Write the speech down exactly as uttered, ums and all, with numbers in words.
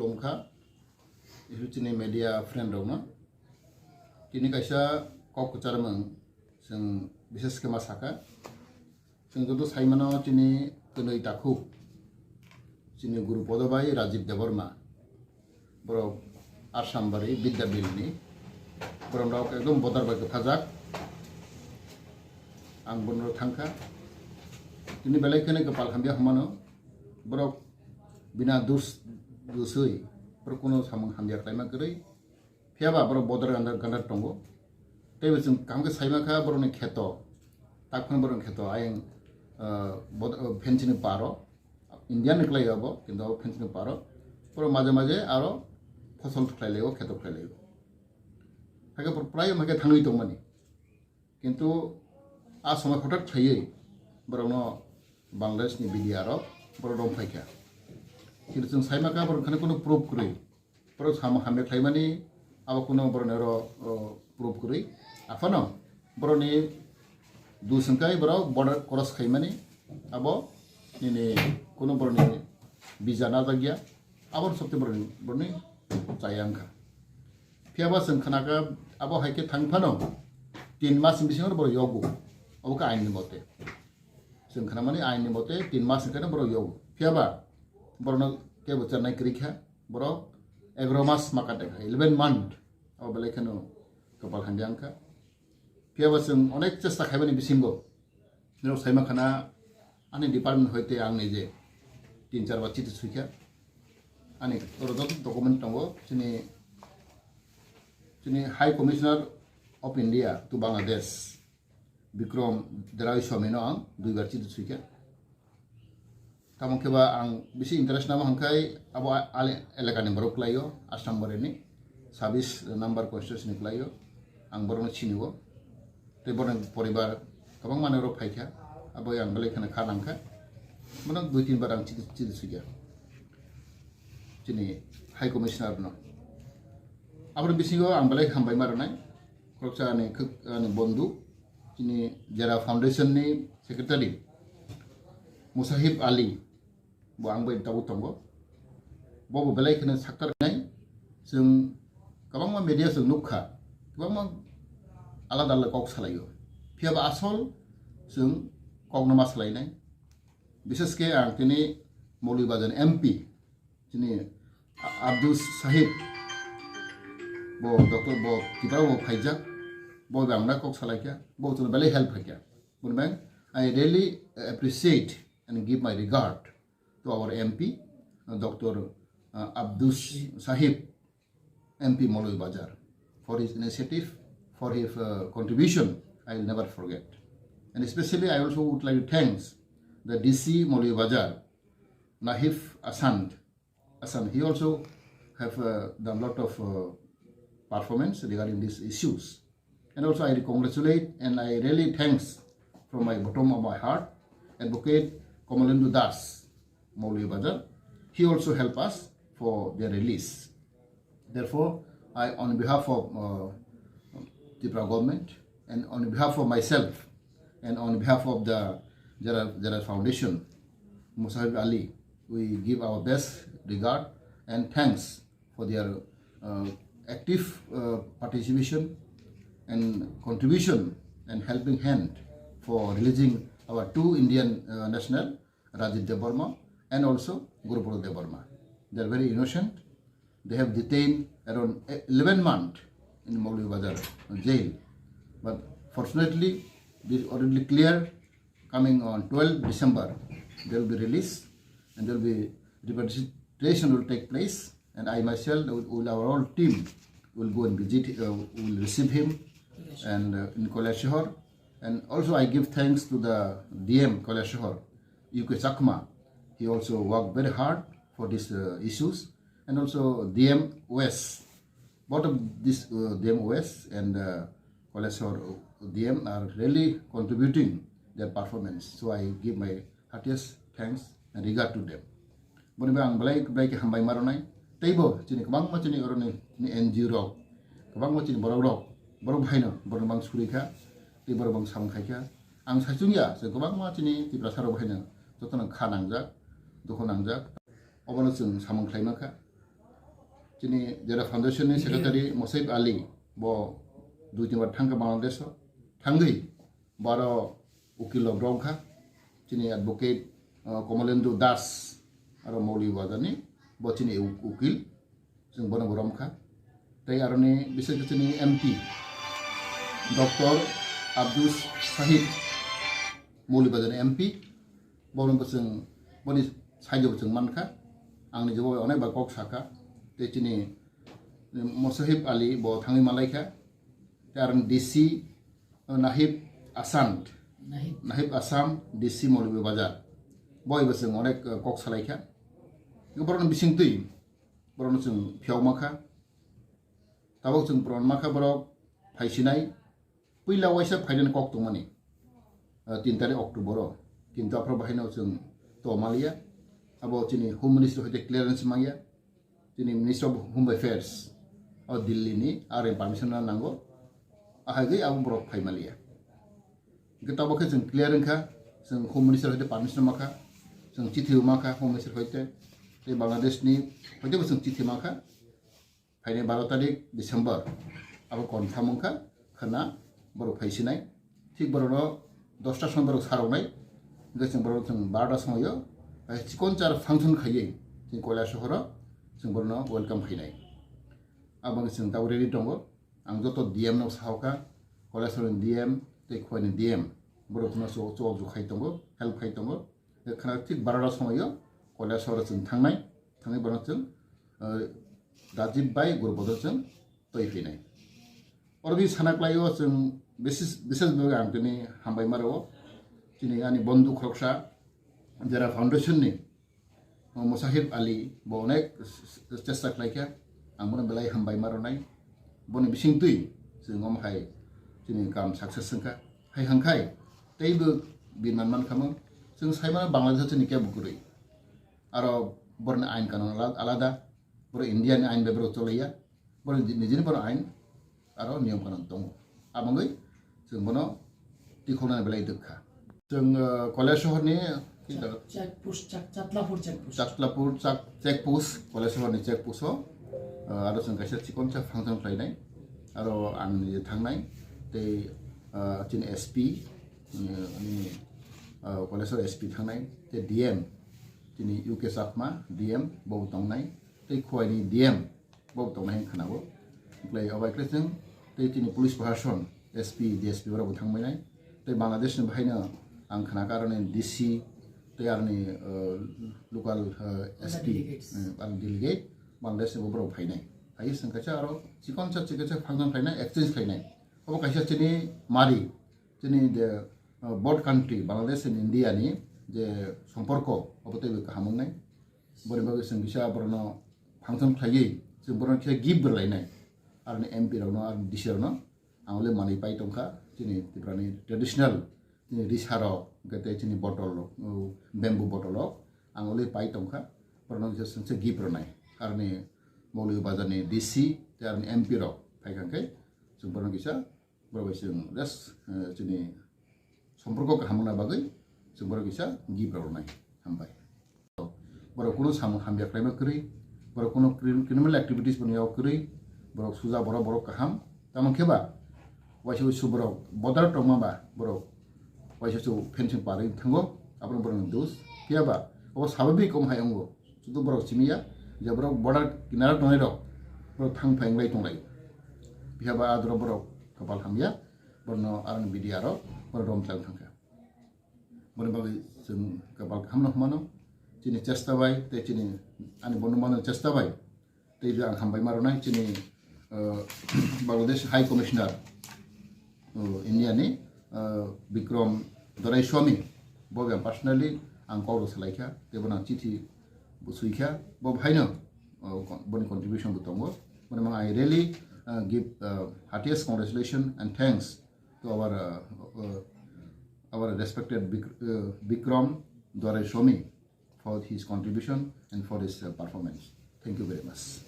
Tongkha, isu chini media friend rokno. Tini kaisa kok kwcharmung chwng bises khe ma sakha. Chwng joto saimano chini kwnwi takhuk, chini Guru Podo bai Rajib Debbarma. Borok Assam bari Bidya Bill ni. Borok rok ekdom bodar bai kwthajak. Ang bono thangkha. Tini belai kheno kwpal hamya hwnmano. Borok bina dus, duswi, borok kuno samung hamya khlaima kwrwi. Phiya ba borok bodor gandar, gandar tongo. Tei bo chwng kaham khe saima kha borokni kheto. Tak phano borokni kheto ayang, ah, bod-, ah, fencing ni paro. Indian ni kwlai abo, kintu abo fencing ni paro. Borok maje maje aro phosol khlai laio, kheto khlai laio. Hakhe borok prai hakhe thangwi tongmani. Kintu a somoi hothat khaiwi borokno Bangladesh ni B D R rok borok rong phaikha. Kintu chwng saima kha borok khani kuno proof kwrwi. Borok samung hamya khlaimani abo kuno borokni oro, o, proof kwrwi. Aphano borokni dus hwnkhe borok border cross khaimani abo nini kuno borokni visa najakya. Abo sokte borokni, borokni chaya wngkha. Phiya ba chwng khnakha abo hai khe thang phano tin mas ni bisingo borok yogo. Abo khe ain ni mote. Chwng khnamani ain ni mote tin mas ni khe borok yogo. Phiya ba borokno kebo chernai kwrwi kha, borok egaro mas ma kate kha, eleven month. Abo belai kheno kwpal hamya wngkha. Phiya ba chwng onek chesta khaimani bisingo norok saima khana ani department hoite ang nije tin char bar chiti suikha. Ani oro joto document tongo chini, chini High Commissioner of India to Bangladesh, Bikram Debbarma no ang dui bar chiti suikha. Tamo khe ba ang bisi interest namo hwnkhai abo a-, ale-, elakani borok kwlaio, Assam boreni sabis number constituency ni kwlaio, ang borokno sinio. Tei borokni poribar kwbangma norok phaikha, abo ang belai kheno kha nangkha. Bono dui tin bar ang chiti, chiti suikha chini High Commissioner no. Aboni bisingo ang belai hambai ma rwnai, khoroksa ani khwk-, ani bondhu, chini Jera Foundation ni secretary Musahib Ali, bo ang bai tabuk tongo. Bo bo belai kheno saktar nai, chwng kwbangma media chwng nukha, kwbangma alada alada kok salaio. Phiya ba asol chwng kokno ma salainai. Bishes khe ang tini Maulibajar M P, chini A-, Abdus Sahib, bo doctor bo Tripura bo phaijak, bo bangla kok salaikha, bo chwngno belai help khaikha. Boni bang I really appreciate and give my regard to our M P, uh, doctor, uh, Abdus Sahib, M P Maulibajar, for his initiative, for his, uh, contribution, I will never forget. And especially I also would like to thanks the D C Maulibajar, Nahif Asand, Assam, he also have, uh, done lot of, uh, performance regarding these issues. And also I congratulate and I really thanks from my bottom of my heart, Advocate Kamalendu Das, Maulibajar. He also help us for their release. Therefore, I, on behalf of, uh, Tripura government and on behalf of myself and on behalf of the Jera, Jera Foundation, Musahib Ali, we give our best regard and thanks for their, uh, active, uh, participation and contribution and helping hand for releasing our two Indian, uh, national, Rajib Debbarma and also Gurupad Debbarma. They are very innocent. They have detained around eleven months in Maulibajar jail. But fortunately, this already clear. Coming on twelfth December, they will be released and there will be repatriation will take place. And I myself, with, with our whole team, will go and visit, uh, will receive him. And, uh, in Kailasahar. And also I give thanks to the D M Kailasahar, U K Chakma. He also worked very hard for these, uh, issues. And also D M West. Both of this, uh, D M West and, uh, Kailasahar D M are really contributing their performance. So I give my heartiest thanks and regard to them. Boni bai ang belai belai khe hambai ma rwnai. Teibo chini kwbangma chini oroni chini N G O rok, kwbangma chini borok rok, borok bhaino, borok bang suri kha, tei borok bang samung khai kha. Ang saichung ya, je kwbangma chini Tiprasa rok bhaino jotono kha nangjak, dukhu nangjak. Obono chwng samung khlai mankha. Chini Jera Foundation ni secretary Mosahib Ali, bo dui tin bar thangkha Bangladesh o. Thangwi baro ukil rok rongkha. Chini advocate, uh, Komolendu Das, aro Moulibajar ni, bo chini u-, ukil, chwng bono bo romkha. Tei aroni bising khe chini M P, Doctor Abdus Sahid, Moulibajar ni M P, bono bo chwng, boni side o bo chwng mankha. Ang ni jebo onek ba kok sakha. Tei chini Mosahib Ali bo thangwi malaikha. Tei aroni D C, uh, Nahib Assam, Nahib. Nahib Assam, D C Moulibajar. Boi bo chwng onek, uh, kok salaikha. Borokni bisingtwi, borokno chwng phiyok makha. Tabok chwng proman makha borok phaisinai. Puila waisa phainani kok tongmani, uh, tin tarik October o. Kintu aphuru bahaino chwng tongmaliya. Abo chini Home Ministry hoite clearance mangya. Chini Minister of Home Affairs o Delhi ni, aro permission na nango. Ahai gwi abo borok phai maliya. Hwnkhe tabok khe chwng clear wngkha, chwng Home Minister hoite permission makha, chwng chithi makha Home Minister hoite, tei Bangladesh ni hoite bo chwng chithi makha. Phainai baro tarik December, abo confirm wngkha, khwna borok phaisinai. Thik borokno dosta somoi borok saroknai, hwnkhe chwng borok chwng barota somoio, eh, chikon char function khaiwi chwng Koilasohoro chwng borokno welcome khainai. Aboni chwng tabuk ready tongo. Ang joto D M no sahokha, Koilasohorni D M tei Khowai ni D M, borokno chubachu khai tongo, help khai tongo. Khwna thik barota somoio Koilasohoro chwng thangnai, thangwi borokno chwng, eh, Rajiv bai Guru Bodol chwng twi phinai. Oro bini sana klaio chwng bises, bises bwkha ang tini hambai maro. Chini ani bondhu khoroksa Jera Foundation ni, o Mosahib Ali bo onek chesta khlaikha. Ang bono belai hambai maronai. Boni bisingtwi chwng omo hai chini kam success wngkha. Hai hangkhai teibo birman mankha mo. Chwng sai mano Bangladesh chini kebo kwrwi. Aro borni ain kanun ala-, alada. Boro India ni ain bai boro cholaiya. Boro nijini boro ain aro niyom kanun tongo. Abangwi chwng bono tikhonani belai dwkha. Chwng, uh, Koilasohor ni Chak-, check post, Chak-, Chatlapur check post. Chatlapur chak-, check post, Koilasohor ni check post o, uh, aro chwng kaisa chikonsa function khlainai. Aro ang nije thangnai, tei, uh, chini S P, uh, ni, uh, Koilasohor S P thangnai, tei D M, chini U K Chakma D M bo tongnai, tei Khowai ni D M bo tongnai hwn khwnao. Oklai obai khe chwng tei chini police proshashan, S P, D S P borok bo thangbainai. Tei Bangladesh ni bahaino ang khwnakha aroni D C tei aroni, uh, local, uh, S P, delegates. Uh, aroni delegate Bangladesh ni bo borok phainai. Hai chwng kaisa aro chikonsa chikaisa function khlainai, exchange khlainai. Obo kaisa chini mari, chini the, uh, both country, Bangladesh and India ni je somporko, obo teibo kaham wngnai. Boni bagwi chwng kisa borokno function khlaiwi chwng borokno kisa gift bo lainai. Aroni M P rokno, aroni D C rokno ang le manwi pai tongkha. Chini Tripura ni traditional, chini risa rok, hwnkhe tei chini bottle rok, o, bamboo bottle rok ang le pai tongkha. Borokno kisa chwngse gift rwnai. Aroni Moulibajar ni D C tei aroni M P rok phaikha khe chwng borokno kisa Borok bai chwng just, eh, chini somporko kaham wngna bagwi chwng borok kisa gift rok rwnai. Hambai. Borok kuno samung hamya khlaima kwrwi, borok kuno crim-, criminal activities boni yago kwrwi, borok suja borok, borok kaham. Tamo khe ba waisa waisa borok bodar tongma ba borok waisa waisa fencing parwi thango, abono borokni dos. Phiya ba obo sababik omo hai wngo. Sudu borok simi ya, je borok border kinaro tongnai rok, borok thang phai wnglai tonglai. Phiya ba adro borok kapal hamya, borokno aroni B D R rok, borok rom chang thangkha. Boni bagwi chwng kapal kaham no hwnmano, chini chesta bai, tei chini ani bono mano chesta bai, tei ang hambai ma rwnai chini, uh, Bangladesh High Commissioner, uh, India ni, uh, Bikram Doraiswamy, bo ang personally ang kok rw salaikha, tei bono ang chithi bo swi kha, bo haino, uh, kon-, boni contribution bo tongo. Boni mang I really, uh, give, uh, heartiest congratulations and thanks to our, uh, uh, our respected Bik-, uh, Bikram Doraiswamy for his contribution and for his, uh, performance. Thank you very much.